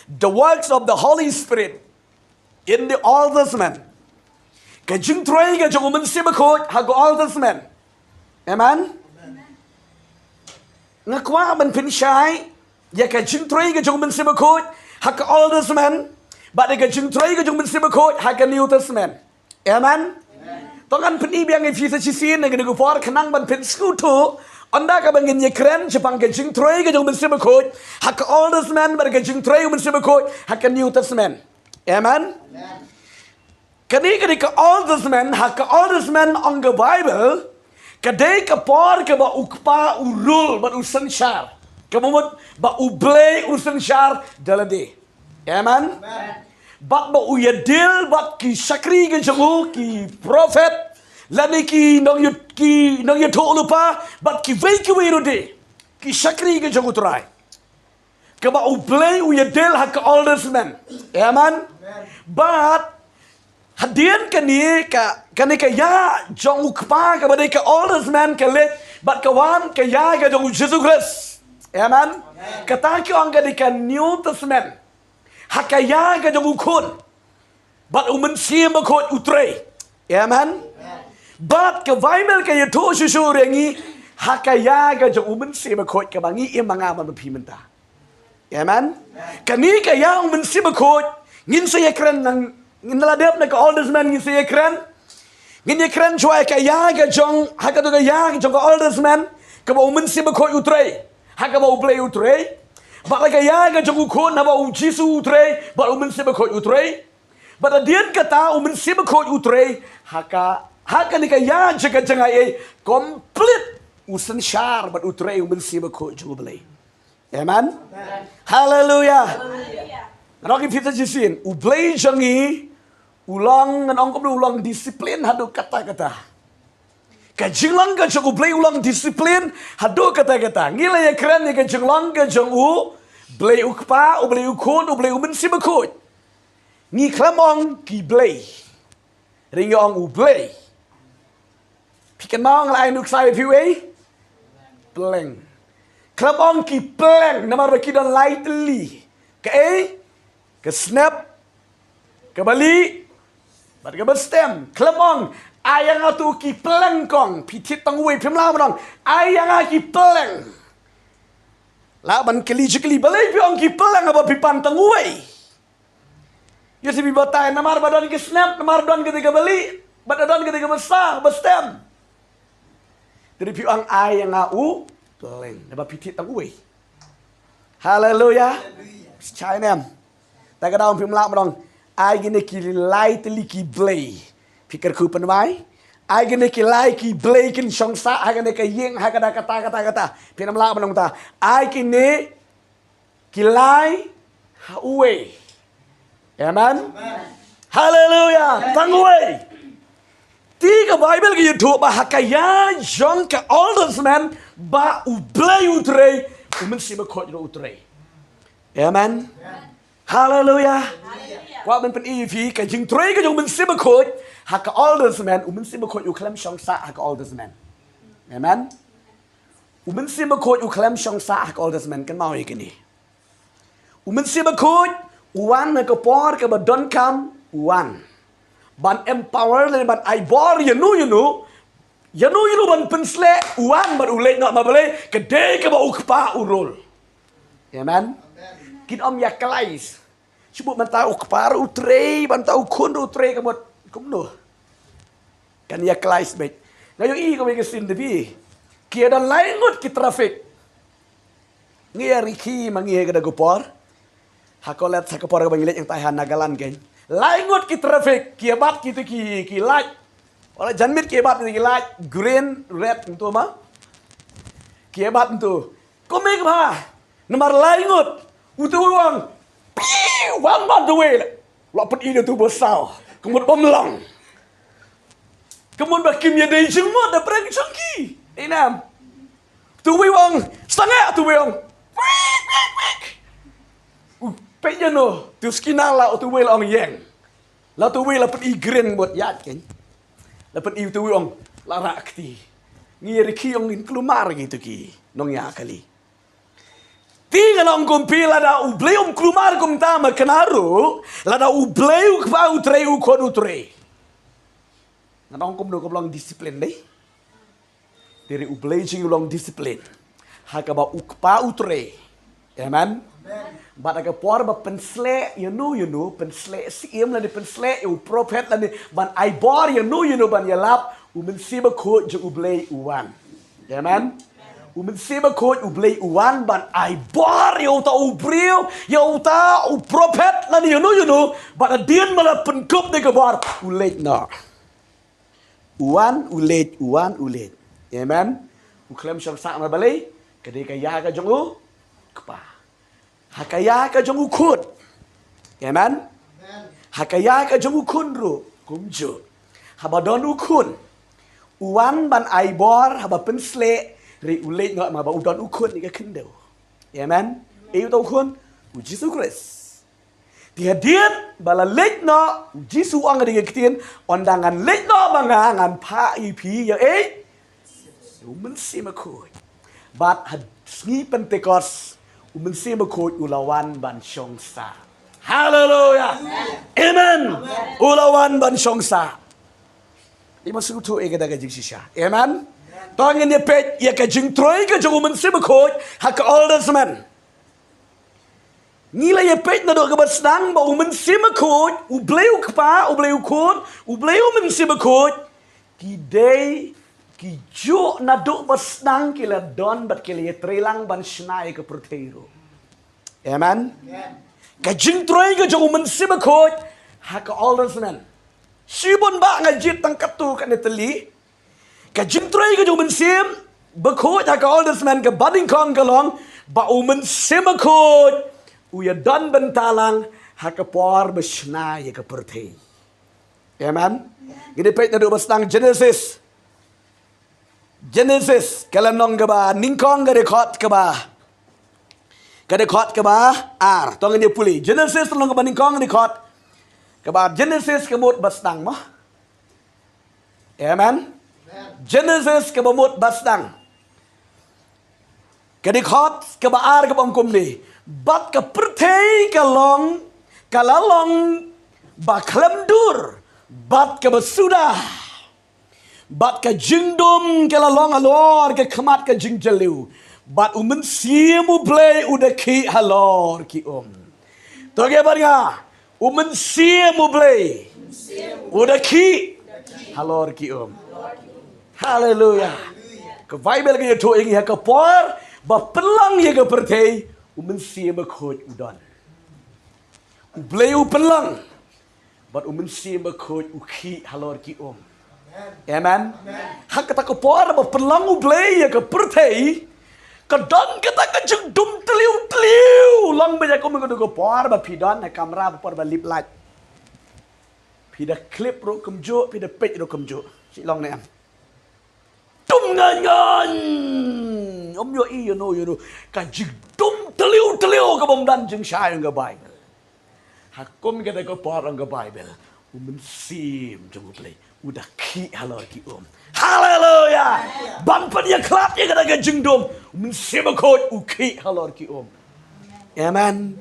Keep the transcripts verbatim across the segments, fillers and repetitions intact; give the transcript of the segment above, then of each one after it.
The works of the Holy Spirit in the Old Testament. Ka jingtrei ka jong u Mynsiem Bakhuid ha ka Old Testament. Amen. Nga kwah ban pynshai ïa ka jingtrei ka jong u Mynsiem Bakhuid ha ka Old Testament bad ïa ka jingtrei ka jong u Mynsiem Bakhuid ha ka New Testament. Amen. To ngan pyni biang ïa phi sa shisien ha kane ka por khnang ban pynsngewthuh ynda kaba ngin ïakren shaphang ka jingtrei ka jong u Mynsiem Bakhuid ha ka Old Testament bad ka jingtrei u Mynsiem Bakhuid ha ka New Testament. Amen. Kane ka dei ka Old Testament, ha ka Old Testament ong ka Bible, ka dei ka por kaba u Kpa u rule bad u synshar. Kaba mut ba U Blei u synshar da lade. Amen. Bad ba u ïadil bad ki shakri ka jong u, ki prophet, lane ki nong ïa, ki nong ïathuhlypa, bad kiwei kiwei ruh de ki shakri ka jong u Trai. Kaba U Blei u ïadil ha ka Old Testament. Amen. Bad hadien kane ka, kane ka ïa jong u Kpa kaba dei ka Old Testament ka leit bad ka wan ka ïa ka jong u Jisu Khrist. Amen. Kata ki ong ka dei ka New Testament. Ha ka ïa ka jong u Khun bad u Mynsiem Bakhuid u Trai. Amen. Bad ka Bible ka ïathuh shuh shuh ïa ngi ha ka ïa ka jong u Mynsiem Bakhuid kaba ngi im ma nga bad ma phi mynta. Amen. Kane ka ïa u Mynsiem Bakhuid ngin sa ïakren nang, ngin la dep na ka Old Testament ngin sa ïakren. Ngin ïakren shuwa ïa ka ïa ka jong, ha katu ka ïa ka jong ka Old Testament kaba u Mynsiem Bakhuid u Trai, ha kaba U Blei u Trai. Bad la ka ïa ka jong u Khun haba u Jisu u Trai bad u Mynsiem Bakhuid u Trai. Bad hadien kata u Mynsiem Bakhuid u Trai ha ka, ha kane ka ïa jong ka jingaiei complete u synshar bad u Trai u Mynsiem Bakhuid jong U Blei. Amen. Haleluia. Nga ong ïa phi sa shisien, U Blei jong ngi u long, ngan ong kumno, u long discipline haduh katta katta. Ka jinglong ka jong U Blei u long discipline haduh katta katta. Ngi la ïakren ïa ka jinglong ka jong U Blei u Kpa, U Blei u Khun, U Blei u Mynsiem Bakhuid. Ngi khlem ong ki blei. Hynrei ngi ong U Blei. Phi kynmaw nga la ai nuksa ïa phi uwei? Pleng. Khlem ong ki pleng namar ba ki don lai tylli. Kaei? Ka snep, ka balieh bad ka bastem. Khlem ong ai ïa nga tu ki pleng kong. Phi thied tang uwei, phim lah ban ong ai ïa nga ki pleng. Lah ban kylli jingkylli, balei phi ong ki pleng haba phi pan tang uwei? Ïa, sa phi batai namar ba don ki snep, namar don kata ka balieh bad don kata ka basa, bastem. Te phi ong ai ïa nga u pleng, naba phi thied tang uwei. Haleluia. Shai nem. Ta ka daw phim lah ban ong ai kine ki lai tylli ki blei. Phi kyrkhu pynwai. Ai kine ki lai ki blei kin shong sah ha kane ka ïing, ha kata kata kata kata. Phim lah ban ong ta. Ai kine ki lai ha uwei. Amen. Haleluia. Tang uwei. Te ka Bible ka ïathuh ba ha ka ïa jong ka Old Testament ba U Blei u Trai, u Mynsiem Bakhuid ruh u Trai. Amen. Haleluia. Kwah ban pyni ïa phi ka jingtrei ka jong u Mynsiem Bakhuid ha ka Old Testament, u Mynsiem Bakhuid u khlem shong sah ha ka Old Testament. Amen. U Mynsiem Bakhuid u khlem shong sah ha ka Old Testament, kynmaw ïa kane. U Mynsiem Bakhuid u wan ha ka por kaba donkam u wan ban empower lane ban ai bor ïa no ïa no, ïa no ïa no ban pynshlur, u wan bad u leit noh, namar balei? Ka dei kaba u Kpa u rule. Amen. Kin ym ïa clash. Shu bud mynta u Kpa ruh u Trai, mynta u Khun ruh u Trai, ka mut kumno? Kan ïa clash beit. Nga ïohi kawei ka sien, te phi, ki ïa don lai ngut ki traffic. Ngi ïa rikhi ma ngi ha kata ka por. Ha ka let, ha ka por kaba ngi leit hangtai ha Nagaland kein, lai ngut ki traffic, ki ïa bat kito ki, ki light. Ula jan miet ki ïa bat kito ki light, green, red, kumto ma. Ki ïa bat kumto. Kumne ka bha. Namar lai ngut. Uto u ong, "Phi wan ma uwei." La pyni da uto ba saw. Ka mut bym long. Ka mut ba kim ïadei jingmut da pyrshah jong ki. Dei nam. Uto uwei u ong, "Sangeh," uto uwei u ong, "Wik, wik, wik." U peit ïa no, uto u skina la, uto uwei la ong, "Ïeng." La uto uwei la pyni green, mut ïaid kein. La pyni, uto uwei u ong, "La rah kti." Ngi ïa rikhi, ong, ngin kulmar kito ki nongïaid kali. Te nga ong kumpi, lada U Blei um kulmar kumta ma kane ruh, lada U Blei u Kpa u trei u khun u trei. Nga ong kumno, ka long discipline dei. Te U Blei jong ngi u long discipline. Ha kaba u Kpa u trei. Amen. Bad ha ka por ba pynsleh ïano ïano, pynsleh syiem lane pynsleh ïa u prophet lane ban ai bor ïano ïano ban ïalap, u Mynsiem Bakhuid jong U Blei u wan. Amen. U Mynsiem Bakhuid U Blei u wan ban ai bor ïa uta u briew, ïa uta u prophet lane ïano ïano, bad hadien ba la pynkup da ka bor, u leit noh. U wan u leit, u wan u leit. Amen. U khlem shong sah namar balei? Ka dei ka ïa ka jong u Kpa. Ha ka ïa ka jong u khun. Amen. Ha ka ïa ka jong u khun ruh kumjuh. Haba don u khun, u wan ban ai bor, haba pynsleh, hynrei u leit noh namar ba u don u khun ha ka khyndew. Amen. Ei uta u khun? U Jisu Khrist. Te hadien ba la leit noh, u Jisu u ong ha ka ktien, ynda ngan leit noh ma nga, ngan phah ïa phi ïa ei? U Mynsiem Bakhuid. Bad ha sngi Pentekost, u Mynsiem Bakhuid u la wan ban shong sah. Haleluia. Amen. U la wan ban shong sah. Te ma sngewthuh ïa kata ka jingshisha. Amen. To ngin ïa peit ïa ka jingtrei ka jong u Mynsiem Bakhuid ha ka Old Testament. Ngi la ïa peit naduh kaba sdang ba u Mynsiem Bakhuid, U Blei u Kpa, U Blei u Khun, U Blei u Mynsiem Bakhuid, ki dei, ki juh naduh ba sdang ki la don bad ki la ïatrei lang ban shna ïa ka pyrthei ruh. Amen. Ka jingtrei ka jong u Mynsiem Bakhuid ha ka Old Testament. Shibun ba nga jied tang katto katne tylli. Ka jingtrei ka jong u Mynsiem Bakhuid ha ka Old Testament, kaba nyngkong ka long ba u Mynsiem Bakhuid u ïadon bynta lang ha ka por ba shna ïa ka pyrthei. Amen. Ngin ïa peit naduh ba sdang Genesis. Genesis, ka lynnong kaba nyngkong, ka dkhot kaba, ka dkhot kaba ar. To ngin ïa pule. Genesis lynnong kaba nyngkong, dkhot kaba ar. Genesis ka mut ba sdang mo. Amen. Genesis kaba mut ba sdang. Ka dkhot kaba ar kaba ong kumne. Bad ka pyrthei ka long, ka la long ba khlem dur, bad kaba suda. Bad ka jingdum ka la long halor ka khmat ka jingjylliew. Bad u Mynsiem u Blei u da khih halor ki um. To ngin ïa peit nga, u Mynsiem u Blei u da khih halor ki um. Haleluia. Ka Baibl ka ïathuh ïa ngi ha ka por ba pynlong ïa ka pyrthei, u Mynsiem Bakhuid u don. U Blei u pynlong. Bad u Mynsiem Bakhuid u khih halor ki um. Amen. Ha kata ka por ba pynlong u Blei ïa ka pyrthei, ka don kata ka jingdum tliw tliw. Long ba ïa ka um ka dei ka por ba phi don ha kamra, ba por ba lip light. Phi da khlip ruh kumjuh, phi da peit ruh kumjuh. Shi long ne em? Dum ngan ngan. Ym ïohi ïano ïano. Ka jingdum tliw tliw kaba ym don jingshai ong ka Baibl. Ha kum kata ka por ong ka Baibl, u Mynsiem jong u Blei u da khih halor ki um. Haleluia. Ban pynïakhlad ïa kata ka jingdum, u Mynsiem Bakhuid u khih halor ki um. Amen.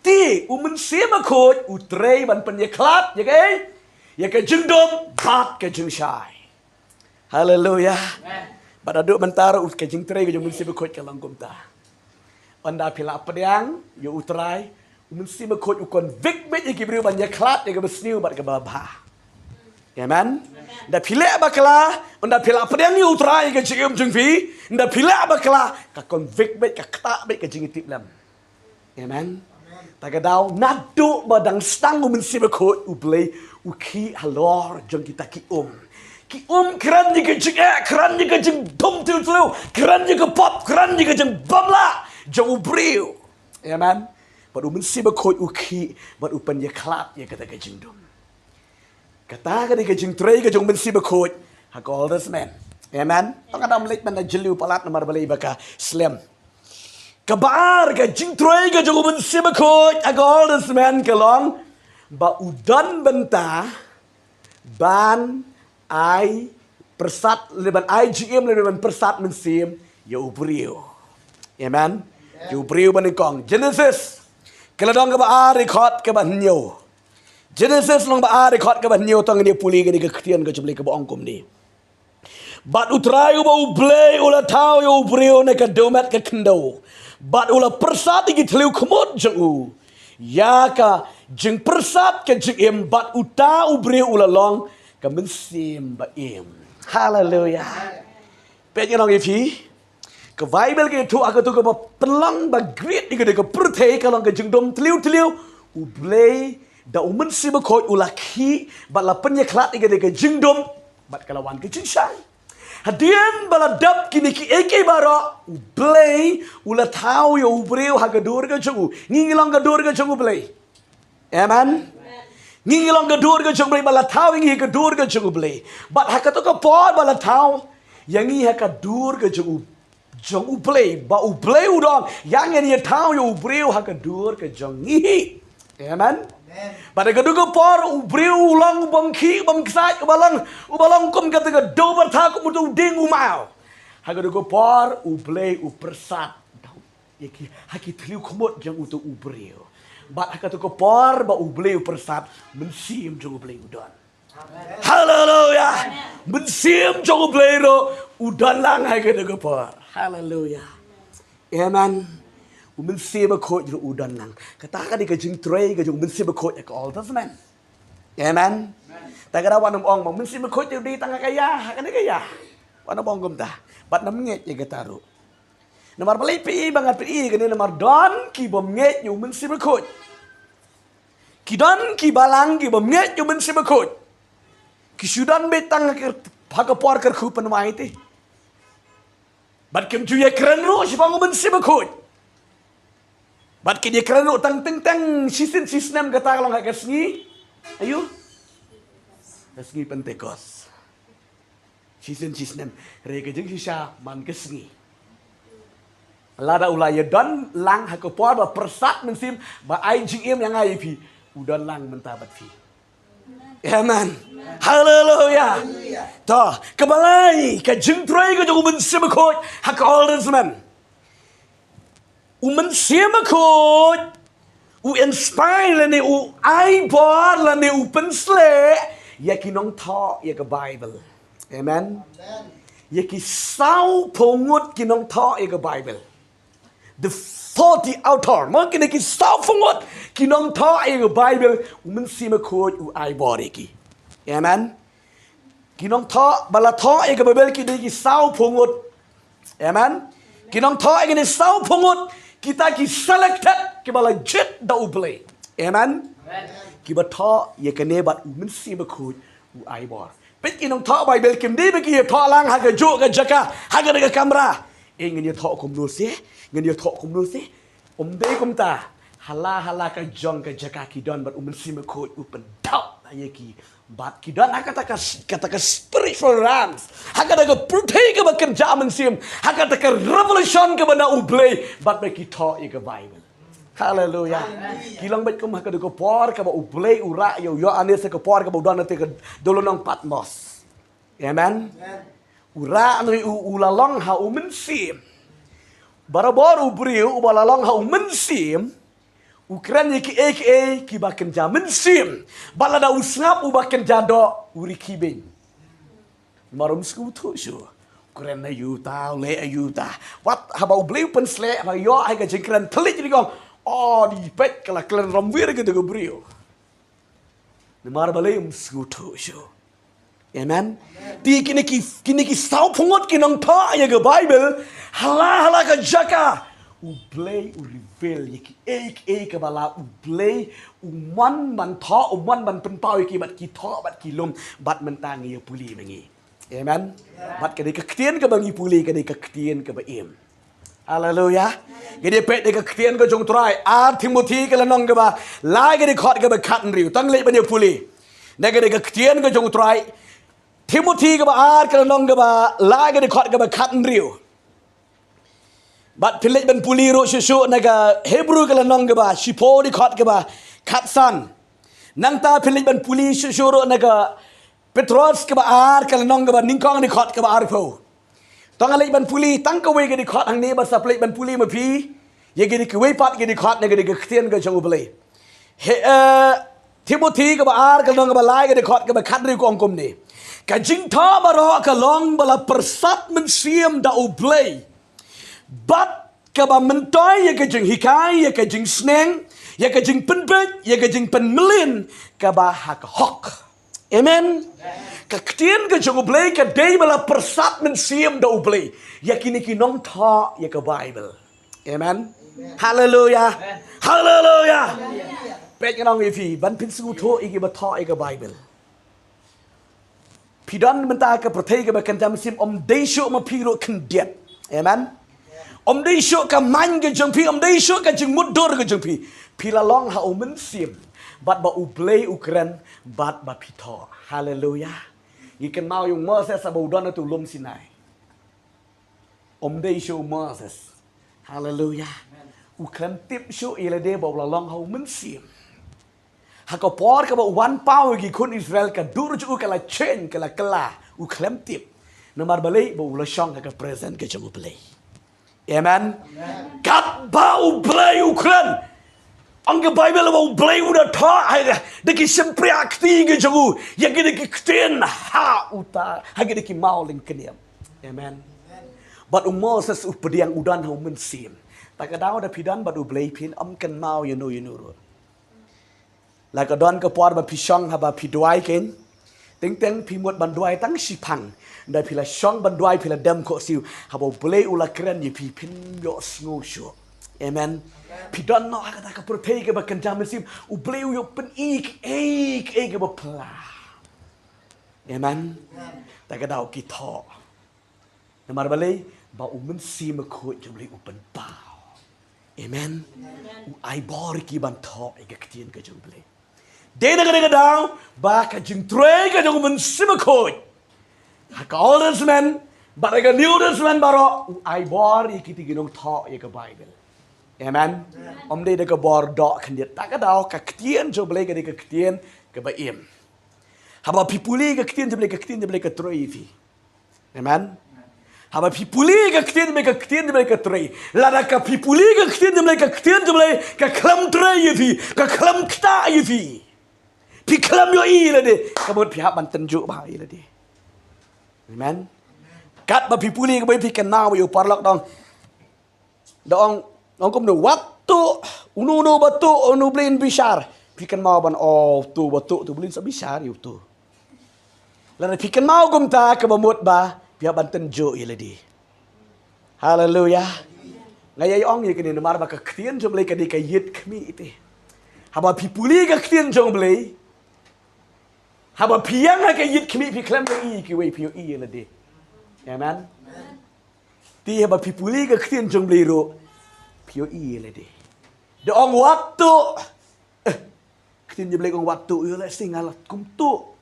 Te u Mynsiem Bakhuid u trei ban pynïakhlad ïa ka, ïa ka jingdum bad ka jingshai. Haleluia. Bad naduh mynta ruh ka jingtrei ka jong u Mynsiem Bakhuid ka long kumta. Ynda phi lah pdiang ïa u Trai, u Mynsiem Bakhuid u convict beit ïa ki briew ban ïakhlad ïa kaba sniew bad kaba bha. Amen. Ynda phi leh bakla, ynda phi lah pdiang ïa u Trai ïa ka jingim jong phi, ynda phi leh bakla, ka convict beit, ka ktah beit ka jingïatiplem. Amen. Ta ka daw naduh ba dang sdang u Mynsiem Bakhuid u Blei u khih halor jong kita ki um. Ki um kren ïa ka jingeh, kren ïa ka jingdum tliw tliw, kren ïa ka pop, kren ïa ka jingbymlah jong u briew. Amen. Bad u Mynsiem Bakhuid u khih bad u pynïakhlad ïa kata ka jingdum. Kata ka dei ka jingtrei ka jong u Mynsiem Bakhuid ha ka Old Testament. Amen. Tang ka dam leit ban da jylliew palat namar balei ba ka slem. Kaba ar ka jingtrei ka jong u Mynsiem Bakhuid ha ka Old Testament ka long ba u don bynta ban ai pyrsad, lane ban ai jingim, lane ban pyrsad mynsiem ïa u briew. Amen. Ïa u briew ba nyngkong. Genesis. Ka lynnong kaba ar, dkhot kaba hynñiew. Genesis lynnong ba ar, dkhot kaba hynñiew, tang ngin ïa pule kane ka ktien ka jong U Blei kaba ong kumne. Bad U Trai uba U Blei u la thaw ïa u briew na ka dewmet ka khyndew. Bad u la pyrsad ïa ki thliew khmut jong u. Ïa ka jingpyrsad ka jingim bad uta u briew u la long ka mynsiem ba im. Haleluya. Peit ngan ong ïa phi. Ka Baibl ka ïathuh ha kato kaba pynlong ba great ïa kane ka pyrthei ka long ka jingdum thliew thliew. U Blei da u Mynsiem Bakhuid u la khih bad la pynïakhlad ïa kane ka jingdum bad ka la wan ka jingshai. Hadien ba la dep kine kiei kiei baroh, U Blei u la thaw ïa u briew ha ka dur ka jong u. Ngi ngi long ka dur ka jong U Blei. Amen. Ngi ngi long ka dur ka jong U Blei, ba la thaw ïa ngi ha ka dur ka jong U Blei. Bad ha kato ka por ba la thaw ïa ngi ha ka dur ka jong U, jong U Blei, ba U Blei u don, ïa ngin ïa thaw ïa u briew ha ka dur ka jong ngi. Amen. Bad ha kato ka por u briew u long u bym khih, u bym ksaid, uba long, uba long kum kata ka dewbyrtha, kum uto u dieng u maw. Ha kato ka por U Blei u pyrsad ïa ki, ha ki thliew khmut jong uto u briew. Bad ha kato ka por ba U Blei u pyrsad, mynsiem jong U Blei u don. Haleluya. Mynsiem jong U Blei ruh u don lang ha kato ka por. Haleluya. Amen. U Mynsiem Bakhuid ruh u don lang. Kata ka dei ka jingtrei ka jong U Mynsiem Bakhuid ha ka Old Testament. Amen. Ta ka daw wat nym ong ba U Mynsiem Bakhuid u dei tang ha ka ïa, ha kane ka ïa. Wat nym ong kumta. Bad nym ngeit ïa kata ruh. Namar balei phi i ba ngan phi i kane, namar don ki bym ngeit ïa U Mynsiem Bakhuid. Ki don ki balang ki bym ngeit ïa U Mynsiem Bakhuid. Ki shu don beit tang ha ka, ha ka por kyrkhu pynwai te. Bad kim ju ïakren ruh shaphang U Mynsiem Bakhuid. Bad kin ïakren ruh tang teng teng shisien shisnem, kata ka long ha ka sngi. Aïu? Ka sngi Pentekost. Shisien shisnem, re ka jingshisha man ka sngi. Lada u la ïa don lang ha ka por ba pyrsad mynsiem, ba ai jingim ïa nga ïa phi, u don lang mynta bad phi. Amen. Haleluya. To, kaba lai, ka jingtrei ka jong U Mynsiem Bakhuid ha ka Old Testament. U Mynsiem Bakhuid u inspire lane u ai bor lane u pynshlur ïa ki nongthoh ïa ka Baibl. Amen. Ïa ki saw phew ngut ki nongthoh ïa ka Baibl. The forty author, mo, kine ki saw phew ngut ki nongthoh ïa ka Baibl, U Mynsiem Bakhuid u ai bor ïa ki. Amen. Ki nongthoh ba la thoh ïa ka Baibl ki dei ki saw phew ngut. Amen. Ki nongthoh ïa kine saw phew ngut, kita ki selected, kiba la jied da U Blei. Amen. Kiba thoh ïa kane bad U Mynsiem Bakhuid u ai bor. Peit, ki nongthoh Baibl kim dei ba ki ïathoh lang ha kajuh ka jaka, ha kane ka kamra. Eh, ngin ïathoh kumno seh, ngin ïathoh kumno seh. Ym dei kumta. Hala hala ka jong ka jaka ki don bad U Mynsiem Bakhuid u pyndap ïa ki. Bad ki don ha kata ka, kata ka spiritual realms, ha kata ka pyrthei kaba kynja mynsiem, ha kata ka revelation kaba na U Blei, bad ba ki thoh ïa ka Baibl. Haleluya. Ki long beit kum ha kata ka por kaba U Blei u rah ïa u Ïoannis ha ka por kaba u don ha kata ka dewlynnong Patmos. Amen. U rah noh ïa u, u la long ha U Mynsiem. Barabor u briew uba la long ha U Mynsiem u kren ïa kiei kiei kiba kynja mynsiem. Bad lada u sngap uba kynja doh, u rikhi beiñ. Namar um sngewthuh shuh. U kren aïu ta, u leh aïu ta. Wat haba U Blei u pynshlur, haba ïoh ïa ka jingkren thylliej, u ong, o, dei peit, ka la kren rymwir kata ka briew. Namar balei? Um sngewthuh shuh. Amen. Te kine ki, kine ki saw phew ngut ki nongthoh ïa ka Baibl, hala hala ka jaka U Blei u reveal ïa kiei kiei kaba la U Blei u mon ban thoh, u mon ban pynpaw ïa ki, bad ki thoh bad ki lum, bad mynta ngi ïa pule ma ngi. Amen. Bad ka dei ka ktien kaba ngi pule, ka dei ka ktien kaba im. Haleluya. Ngi dei peit na ka ktien ka jong U Trai, ar Timothi ka lynnong kaba lai, ka dei dkhot kaba khathynriew. To ngin leit ban ïa pule na ka dei ka ktien ka jong U Trai. Timothi kaba ar ka lynnong kaba lai, ka dei dkhot kaba khathynriew. Bad phin leit ban pule ruh shuh shuh na ka Hebru ka lynnong kaba shiphew, dei dkhot kaba khatsan. Nangta phin leit ban pule shuh shuh ruh na ka Petros kaba ar ka lynnong kaba nyngkong, dei dkhot kaba arphew. To nga leit ban pule tang kawei ka dei dkhot hangne, bad sa phin leit ban pule ma phi Ïa kine kiwei pat ki dkhot na kane ka ktien ka jong U Blei. He, eh, Timothi kaba ar ka lynnong kaba lai ka dkhot kaba khathynriew ka ong kumne. Ka jingthoh baroh ka long ba la pyrsad mynsiem da U Blei. Bad kaba myntoi ïa ka jinghikai, ïa ka jingsneng, ïa ka jingpynbeit, ïa ka jingpynmlien kaba ha ka hok. Amen. Ka ktien ka jong U Blei ka dei ba la pyrsad mynsiem da U Blei ïa kine ki nongthoh ïa ka Bible. Amen. Haleluya. Haleluya. Peit ngan ong ïa phi ban pynsngewthuh ïa kiba thoh ïa ka Bible. Phi don mynta ka pyrthei kaba kynja mynsiem, ym dei shuh ma phi ruh khyndiat. Amen. Ym dei shuh ka main ka jong phi, ym dei shuh ka jingmutdur ka jong phi. Phi la long ha U Mynsiem bad ba U Blei u kren bad ba phi thoh. Haleluya. Ngi kynmaw ïa u Moses haba u don ha utu u lum Sinai. Ym dei shuh u Moses. Haleluya. U khlem tip shuh ïa lade ba u la long ha U Mynsiem. Ha ka por kaba u wan paw ïa ki khun Israel, ka dur jong u ka la change, ka la kylla. U khlem tip. Namar balei? Ba u la shong ha ka presence ka jong U Blei. Amen. Katba U Blei u kren, ong ka Bible ba U Blei u da thoh, hai, da ki shympriah kti ka jong u ïa kine ki ktien ha uta, ha kine ki mawlyngkniap. Amen. Bad u Moses u pdiang, u don ha U Mynsiem. Ta ka daw da phi don bad U Blei phin ym kynmaw ïano ïano ruh. La ka don ka por ba phi shong haba phi duwai kein, teng teng phi mut ban duwai tang shiphang. Hynda phi la shong ban duwai, phi la dem khohsiew, haba U Blei u la kren ïa phi, phin ïohsngew shuh. Amen. Phi don noh ha kata ka pyrthei kaba kynja mynsiem, U Blei u ïoh pyni kiei kiei kaba phylla. Amen. Ta ka daw ki thoh. Namar balei? Ba U Mynsiem Bakhuid jong U Blei u pynpaw. Amen. U ai bor ïa ki ban thoh ïa ka ktien ka jong U Blei. Dei na kane ka daw ba ka jingtrei ka jong U Mynsiem Bakhuid, ha ka Old Testament bad ha ka New Testament baroh, u ai bor ïa kita ki nongthoh ïa ka Bible. Amen. Ym dei da ka bor doh khyndiat. Ta ka daw ka ktien jong U Blei ka dei ka ktien kaba im. Haba phi pule ka ktien jong U Blei, ka ktien jong U Blei ka trei ïa phi. Amen. Haba phi pule ka ktien jong U Blei, ka ktien jong U Blei ka trei. Lada ka phi pule ka ktien jong U Blei, ka ktien jong U Blei ka khlem trei ïa phi, ka khlem ktah ïa phi, phi khlem ïohi ïa lade, ka mut phi hap ban tynjuh bha ïa lade. Amen. Katba phi pule ka Bible, phi kynmaw ïa u paralok dang da ong, ong kumno, wat tuh, uno uno ba tuh, uno u blei un bishar. Phi kynmaw ban, oh, uto ba tuh, uto u blei un sa bishar ïa uto. Lada phi kynmaw kumta, kaba mut ba phi hap ban tynjuh ïa lade. Haleluya. Nga ïai ong ïa kane namar ba ka ktien jong U Blei ka dei ka ïit khmih te. Haba phi pule ka ktien jong U Blei, haba phi ïeng ha ka ïit khmih, phi khlem ïohi ïa kiwei, phi ïohi ïa lade. Amen. Te haba phi pule ka ktien jong U Blei ruh, phi ïohi ïa lade. Da ong wat tuh. Eh, ktien jong U Blei ka ong wat tuh, ïoh lehse nga la kum tuh.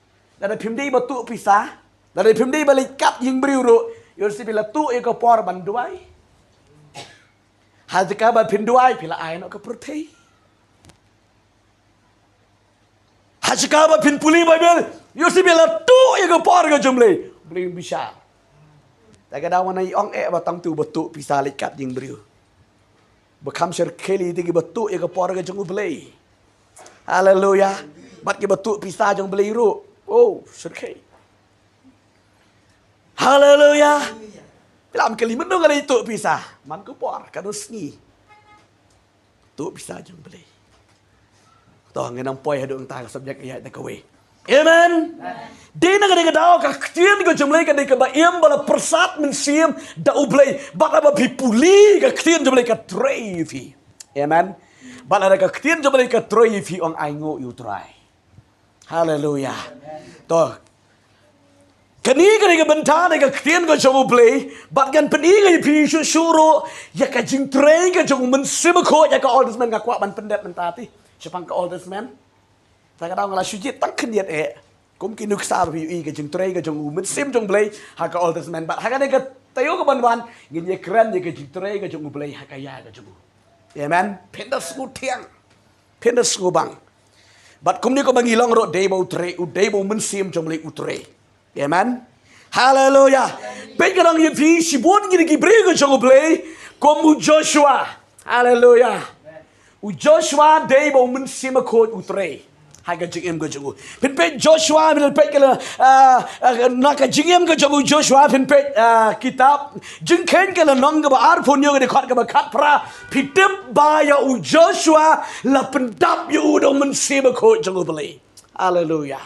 Lada phim dei ba tuh pisa, lada phim dei ba leit kat ïing briew ruh, ïoh lehse phi la tuh ïa ka por ban duwai. Ha jaka ba phin duwai, phi la ai noh ka pyrthei. Ha jaka ba phin pule Bible, ïoh lehse phi la tuh ïa ka por ka jong U Blei, U Blei un bishar. Ta ka daw nga ïai ong eh ba tang uto ba tuh pisa leit kat ïing briew. Ba kham shyrkhei lei te kiba tuh ïa ka por ka jong U Blei. Haleluya. Bad kiba tuh pisa jong U Blei ruh, oh, shyrkhei. Haleluya. Phi lah ban kylli, mynno nga leit tuh pisa? Man ka por, katno sngi? Tuh pisa jong U Blei. To, ngin ym poi haduh hangta, ka subject ïaid da kawei. Amen. Dei na kane ka daw ka ktien ka jong U Blei ka dei kaba im, ba la pyrsad mynsiem da U Blei. Bad haba phi pule ka ktien jong U Blei ka trei ïa phi. Amen. Bad lada ka ktien jong U Blei ka trei ïa phi, ong ainguh ïa U Trai. Haleluya. To, kane ka dei ka bynta na ka ktien ka jong U Blei, bad ngan pyni ïa phi shuh shuh ruh ïa ka jingtrei ka jong U Mynsiem Bakhuid ha ka Old Testament. Nga kwah ban pyndep mynta te shaphang ka Old Testament. Ta ka daw nga la shu jied tang khyndiat eh. Kum ki nuksa ba phi ïohi ka jingtrei ka jong U Mynsiem jong U Blei ha ka Old Testament. Bad ha kane ka taïew kaban wan, ngin ïakren ïa ka jingtrei ka jong U Blei ha ka ïa ka jong u. Amen. Phin da sngewthiang, phin da sngewbang. Bad kumne kumba ngi long ruh, dei ba U trei, U dei ba U Mynsiem jong U Blei U trei. Amen. Haleluya. Peit, ngan ong ïa phi, shibun kine ki briew ka jong U Blei, kum u Joshua, Haleluya. U Joshua dei ba u Mynsiem Bakhuid u trei ha ka jingim ka jong u. Phin peit Joshua, phin peit ka la, ah, ah, na ka jingim ka jong u Joshua, phin peit, ah, kitab Jingkheiñ ka lynnong kaba arphew hynñiew ka dkhot kaba khatphra, phi tip ba ïa u Joshua la pyndap ïa u da u Mynsiem Bakhuid jong U Blei. Haleluya.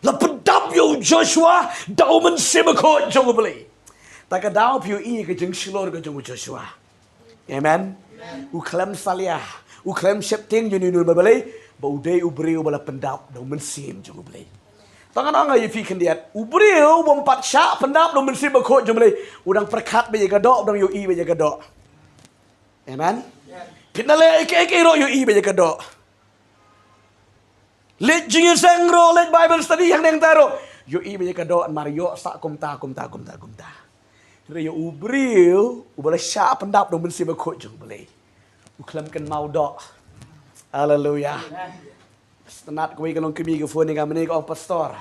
La pyndap ïa u Joshua da u Mynsiem Bakhuid jong U Blei. Ta ka daw phi ïohi ka jingshlur ka jong u Joshua. Amen. U khlem salia, u khlem sheptieng ïa une u Blei, ba u dei u briew ba la pyndap da u Mynsiem jong U Blei. Tang ngan ong ïa phi khyndiat, u briew bym pat shah pyndap da u Mynsiem Bakhuid jong U Blei, u dang pyrkhat beit ïa ka doh, u dang ïohi beit ïa ka doh. Amen. Phin da leh ei ei ei ruh ïohi beit ïa ka doh. Leit jingïaseng ruh, leit Bible study hangne hangtai ruh, ïohi beit ïa ka doh, namar ïoh sah kumta, kumta, kumta, kumta. Hynrei ïa u briew uba la shah pyndap da u Mynsiem Bakhuid jong U Blei, u khlem kynmaw doh. Haleluya. Sngewtynnat kawei ka longkmie ka phone ïa nga mynne, ka ong, "Pastor,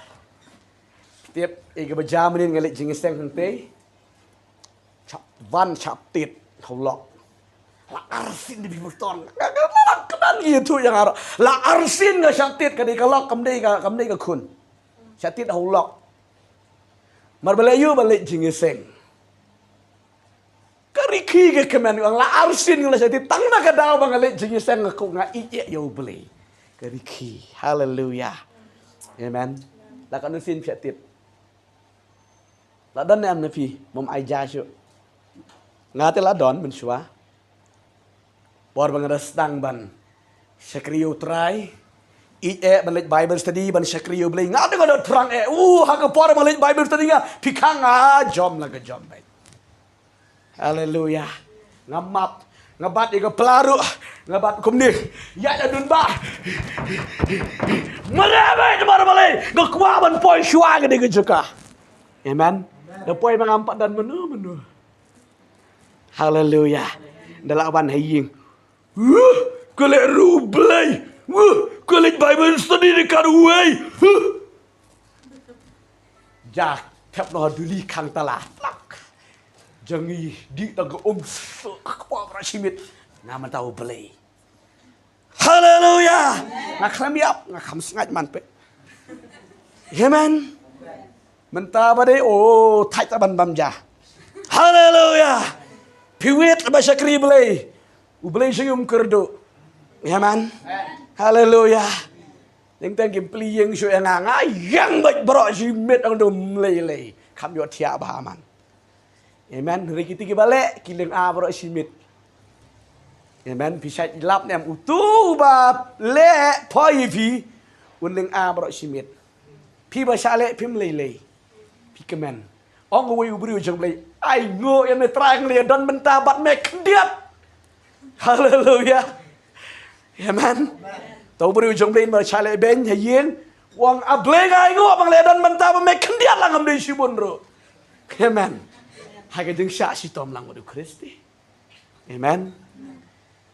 tip, ïa kaba jia mynne nga leit jingïaseng hangtei, shah wan shah tied ha u lok. La arsien de, phi pastor." Nga, nga, nga, nga kynmaw ïa u, ïa nga ruh. La arsien nga shah tied, ka dei ka lok, kam dei ka, kam dei ka khun. Shah tied ha u lok. Namar balei? Ïa u ba leit jingïaseng. Ka rkhie ka kmen, ka ong, "La arsien nga la shah tied, tang na ka daw ba nga leit jingïaseng nga kup, nga ïeit ïa U Blei." Ka rkhie. Haleluya. Amen. La katno sien phi shah tied? La don ne em na phi? Bym ai ja shuh. Nga te la don mynshuwa. Por ba nga da sdang ban shakri ïa U Trai, ïeit eh ban leit Bible study, ban shakri ïa U Blei, nga te nga da thrang eh. Uh, ha ka por ba nga leit Bible study nga, phi khang, nga jom la ka jom beit. Haleluya. Nga map, nga bat ïa ka pla ruh, nga bat kumne. Ïa, ïa dun ba. Mare beit, mare balei? Nga kwah ban poi shuwa ka dei ka jaka. Amen. Da poi ba ngam pat don mano mano. Haleluya. Da lah ban ha ïing. Wuh, ka leh ruh U Blei. Wuh, ka leh Bible study da katwei. Huh. Ja thep noh ha duli khang tala. Plak. Jong ngi dih tang ka um suk, ka kpoh baroh shi miet. Nga mynta U Blei. Haleluya. Nga khlem ïap, nga kham sngaid man peit. Amen. Mynta ba dei, oh, thait ta ban bam ja. Haleluya. Phi wit ba shakri Blei, U Blei jong ngi um kyrduh. Amen. Haleluya. Teng teng kim plie ïing shuh ïa nga, nga ïeng beit baroh shi miet, ong dum lei lei. Kham ïoh thiah bha man. Amen. Hynrei kiti kiba leh ki lynga baroh shi miet. Amen. Phi shait lap ne em, uto uba leh poi ïa phi un lynga baroh shi miet. Phi ba shah leh phim lei lei. Phi kmen. Ong uwei u briew jong Blei, "Ai nguh ïa me Trai, nga la ïa don bynta bad me khyndiat." Haleluya. Amen. To u briew jong Blei ba shah leh beiñ ha ïing, u ong, "A Blei, nga ai nguh ba nga la ïa don bynta bad me khyndiat, la ngam dei shibun ruh." Amen. Ha ka jingshah shitom lang bad U Khrist. Amen.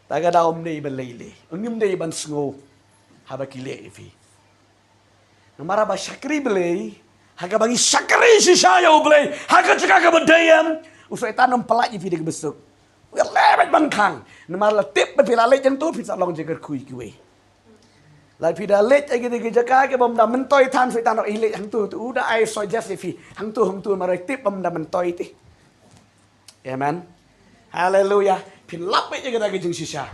Ta ka daw ym dei ban lei lei. Ngim dei ban sngew haba ki leh ïa phi. Namar haba shakri Blei, ha kaba ngi shakri shisha ïa U Blei ha ka jaka kaba dei, em, u Soitan um pyllait ïa phi da kaba suk. U ïaleh beit ban khang. Namar la tip ba phi la leit hangto, phi sa long jingkyrkhu ïa kiwei. La phi da leit ha kine ki jaka ki bym da myntoi than, Soitan u ïaleh hangto, to u da ai suggest ïa phi hangto, hangto, namar u tip bym da myntoi te. Amen. Haleluya. Phin lap ïa kata ka jingshisha.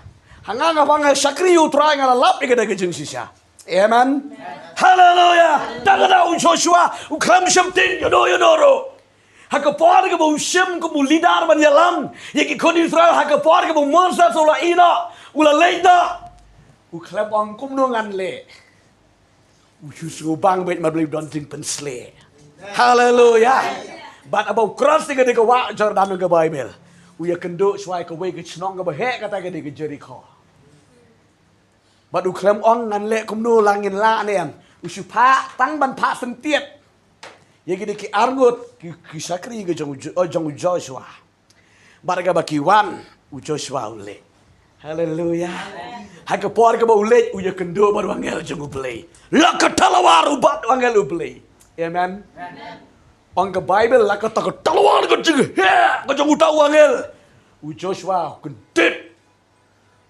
Ha nga, nga ba nga shakri ïa U Trai, nga la lap ïa kata ka jingshisha. Amen. Haleluya. Tang kata u Joshua u khlem sheptieng ïa uno ïa uno ruh. Ha ka por kaba u shim kum u leader ban ïalam ïa ki khun Israel, ha ka por kaba u Moses u la ïehnoh, u la leit noh, u khlem ong kumno ngan leh. U shu sngewbang beit namar Blei u don jingpynshlur. Haleluya. Bad haba u cross ïa kane ka wah Jordan, ka Baibl, u ïakynduh shuwa ïa kawei ka shnong kaba heh, kata ka dei ka Jerikho. Bad u khlem ong ngan leh kumno, la ngin lah ne em. U shu phah tang ban phah syntiat ïa kine ki arngut ki, ki shakri ka jong u Jo-, jong u Joshua. Bad kaba ki wan, u Joshua u leit. Haleluya. Ha ka por kaba u leit, u ïakynduh bad u angel jong U Blei. La ka talwar u bat u angel U Blei. Amen. Ong ka Baibl, la kata ka talwar ka jingheh ka jong uta u angel, u Joshua u kyndit.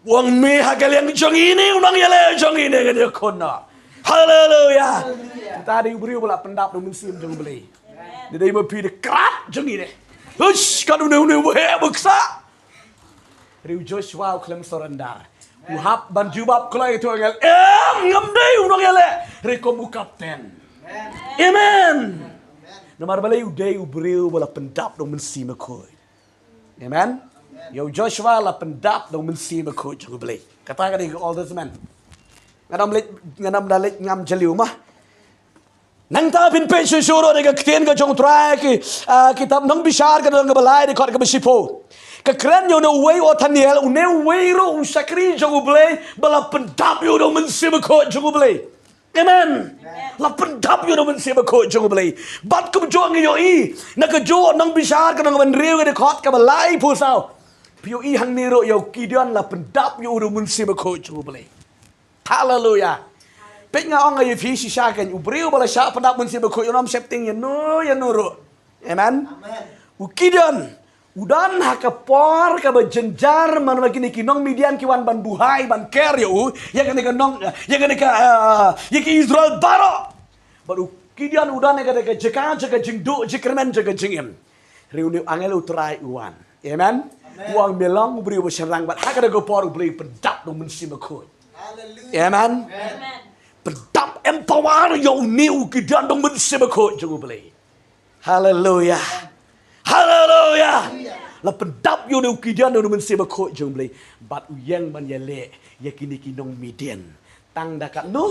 Wang me ha ka liang jong ine u nongïaleh jong ine ngan ïakhun noh. Haleluya. Kita dei u briew ba la pyndap da u mynsiem jong u Blei. Dei dei ma phi dei krat jong ine. Hush, kan une une u heh buksa. Riew Joshua u khlem surrender. U hap ban jubab kloi tu angel. Em ngam dei u nongïaleh. Re kum u kapten. Amen. Namar balei u dei u briew ba la pyndap da u mynsiem bakhuid. Amen. Ïa u Joshua la pyndap da u mynsiem bakhuid jong u Blei. Kata ka dei ka Old Testament. Ngan ym leit, ngan ym da leit ngam jylliew ma. Nangta phin peit shuh shuh ruh da ka ktien ka jong u Trai ki, ah, kitab Nongbishar ka lynnong kaba lai dkhot kaba shiphew. Ka kren ïa une uwei u Othniel, une uwei ruh u shakri jong u Blei, ba la pyndap ïa u da u mynsiem bakhuid jong u Blei. Amen. La pyndap ïa u da u mynsiem bakhuid jong u Blei. Bad kumjuh ngi ïohi na ka jong Nongbishar ka lynnong kaba hynriew ka dkhot kaba laiphew saw. Phi ïohi hangne ruh ïa u Gideon la pyndap ïa u da u mynsiem bakhuid jong u Blei. Haleluya. Peit nga ong ïa phi shisha kein u briew ba la shah pyndap mynsiem bakhuid un ym sheptieng ïano ïano ruh. Amen. U Gideon u don ha ka por kaba jynjar man ba kine ki nong Midian ki wan ban buhai ban ker ïa u, ïa kane ka nong, ïa kane ka, ah, ïa ki Israel baroh. Bad u Gideon u don ha kane ka jaka jaka jingduh jingkyrmen jaka jingim. Hynrei une u angel u Trai u wan. Amen. U ong me long u briew ba shynrang bad ha kane ka por u Blei u pyndap da u mynsiem bakhuid. Amen. Pyndap empower ïa une u Gideon da u mynsiem bakhuid jong u Blei. Haleluya. Haleluya. La pyndap ïa une u Gideon da u mynsiem bakhuid jong u Blei. Bad u ïeng ban ïaleh ïa kine ki nong Midian. Tang da katno?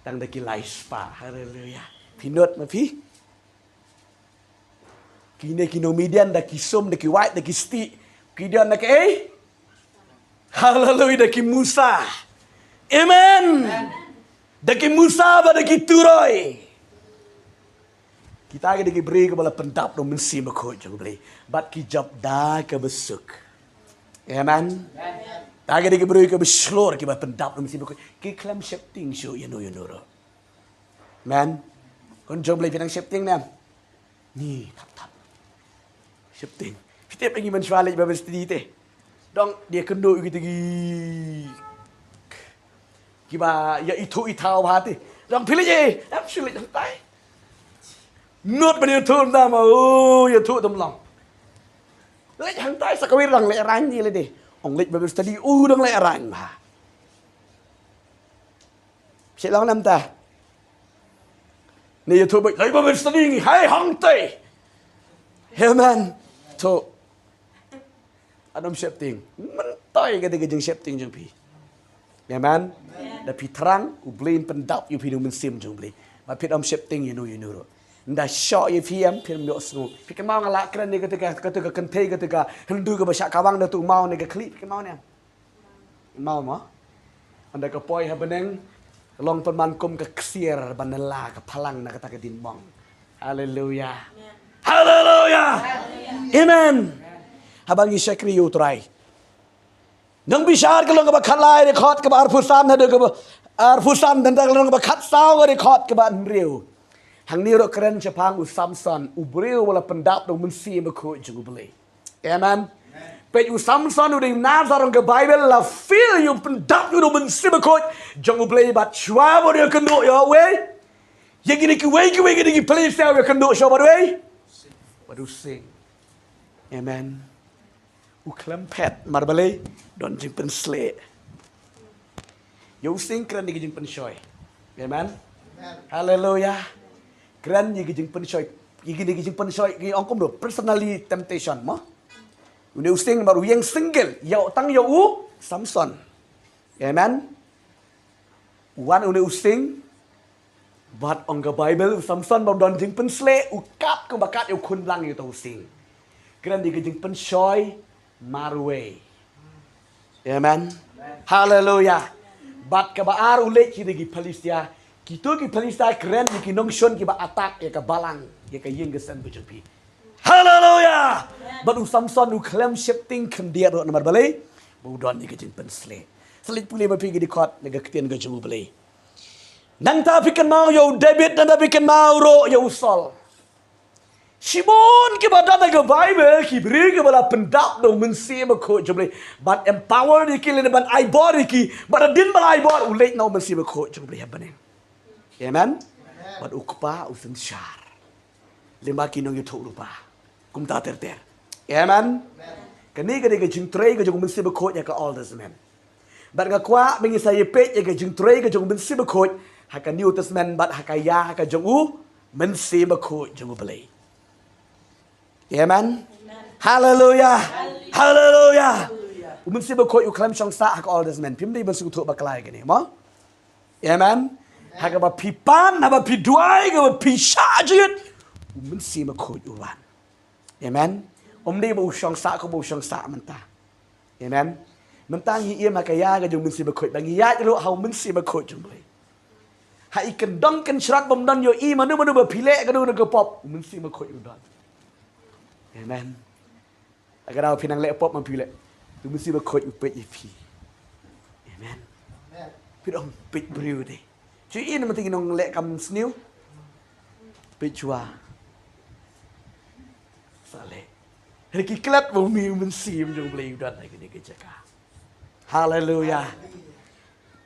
Tang da ki lai spah. Haleluya. Phi nud ma phi? Kine ki nong Midian da ki sum, da ki wait, da ki stieh. Gideon da kaei? Haleluya, da ki musa. Amen. Da ki musa bad da ki turoi. Kita ki dei ki briew kiba la pyndap da u mynsiem bakhuid jong u Blei. Bad ki jop da kaba suk. Amen. Ta ki dei ki briew kiba shlur kiba pyndap da u mynsiem bakhuid. Ki khlem sheptieng shuh ïano ïano ruh. Amen. Khun jong u Blei phi nang sheptieng ne em? Ni, thap thap. Sheptieng. Phi tip ngi mynshuwa leit Bible study te. Dang dei kynduh ïa kita ki, kiba ïa ithuh ithaw bha te. Dang phi leit eh, em shu leit hangtai. Nud ban ïathuh ynda ma, oh, ïathuh tam long. Leit hangtai sa kawei dang lehraiñ ïa lade. Ong leit Bible study, uh, dang lehraiñ bha. Shu long namta. Ne ïathuh beit, hai ba ban study ngi, hai hangtai. Amen. To. Ym sheptieng. Mynta ka dei ka jingsheptieng jong phi. Amen. Da phi thrang, u Blei un pyndap ïa phi da u mynsiem jong u Blei. Ba phi ym sheptieng ïano ïano ruh. Nda shoh ïa phi em, phi ym ïohsngew. Phi kynmaw nga la kren ne kata ka, kata ka kynthei, kata ka Hindu kaba shah kawang da utu u maw ne ka khlieh, phi kynmaw ne em? Maw mo. Ynda ka poi ha bneng, long pynban kum ka ksiar ban ïalam ka phalang na kata ka diengphna. Haleluya. Haleluya. Amen. Haba ngi shakri ïa u Trai. Nongbishar ka lynnong kaba khatlai, dkhot kaba arphew san haduh kaba arphew san, Nangta ka lynnong kaba khatsaw, dkhot kaba hynriew. Hangne ruh kren shaphang u Samson, u briew ba la pyndap da u mynsiem bakhuid jong u Blei. Amen. Peit u Samson u dei u Nazar, ong ka Baibl, la feel ïa u pyndap ïa u da u mynsiem bakhuid jong u Blei, bad shuwa ba u ïakynduh ïa uwei, ïa kine kiwei kiwei kine ki Philistia u ïakynduh shuwa bad uwei, bad u sing. Amen. U khlem phet, namar balei? Don jingpynsleh. Ïa u sing kren ïa ki jingpynshoi. Amen. Haleluya. Kren ïa ki jingpynshoi. Ïa kine ki jingpynshoi ki ong kumno, personally temptation mo. Une u sing namar u ïeng single, ïa u, tang ïa u Samson. Amen. U wan une u sing, bad ong ka Baibl, u Samson ba u don jingpynsleh, u kap kumba kat ïa u khun blang ïa uta u sing. Kren ïa ka jingpynshoi marwei. Amen. Haleluya. Bad kaba ar u leit ki dei ki Philistia. Kito ki Philistia kren ïa ki nongshun kiba attack ïa ka balang, ïa ka ïing ka sem ka jong phi. Haleluya. Bad u Samson u khlem sheptieng khyndiat ruh, namar balei? Ba u don ïa ka jingpynsleh. Sa leit pule ma phi ki dkhot na ka ktien ka jong u Blei. Nangta phi kynmaw ïa u David, nangta phi kynmaw ruh ïa u Saul. Shibun kiba don ha ka Bible, ki briew kiba la pyndap da u Mynsiem Bakhuid jong U Blei ban empower ïa ki lane ban ai bor ïa ki, bad hadien ba la ai bor, u leit noh u Mynsiem Bakhuid jong U Blei ha bneng. Amen. Bad u Kpa u synshar lyngba ki nongïathuhlypa. Kumta ter ter. Amen. Kane ka dei ka jingtrei ka jong u Mynsiem Bakhuid ha ka Old Testament. Bad nga kwah ba ngin sa ïa peit ïa ka jingtrei ka jong u Mynsiem Bakhuid ha ka New Testament bad ha ka ïa ka jong u Mynsiem Bakhuid jong U Blei. Amen. Haleluya. Haleluya. U Mynsiem Bakhuid u khlem shong sah ha ka Old Testament. Phim dei ban sngewthuh bakla ïa kane mo. Amen. Ha kaba phi pan, ha ba phi duwai, kaba phi shah jied, u Mynsiem Bakhuid u wan. Amen. Um dei ba u shong sah, ko ba u shong sah mynta. Amen. Mynta ngi im ha ka ïa ka jong u Mynsiem Bakhuid, ba ngi ïaid ruh ha u Mynsiem Bakhuid jong U Blei. Ha i kyndong kynshrot bym don ïohi mano mano ba phi leh kano kano ka pop, u Mynsiem Bakhuid u don. Amen. Lada phi nang leh pop ma phi leh, u Mynsiem Bakhuid u peit ïa phi. Amen. Phi dang peit briew de. Shu ïohi na mynta ki nongleh kam sniew. Peit shuwa. Sa leh. Hynrei ki klet ba u Mynsiem jong U Blei u don ha kane ka jaka. Haleluya.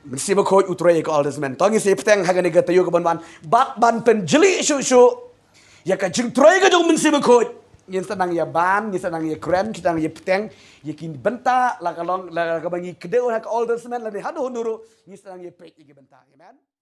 Mynsiem Bakhuid u trei ha ka Old Testament. To ngin sa ïa bteng ha kane ka taïew kaban wan bad ban pynjylli shuh shuh ïa ka jingtrei ka jong u Mynsiem Bakhuid. Ngin sa nang ïa ban, ngin sa nang ïa kren, ngin sa nang ïa bteng ïa ki bynta la ka long, la kaba ngi kdew ha ka Old Testament, lane haduh haduh ruh ngin sa nang ïa peit ïa ki bynta. Amen.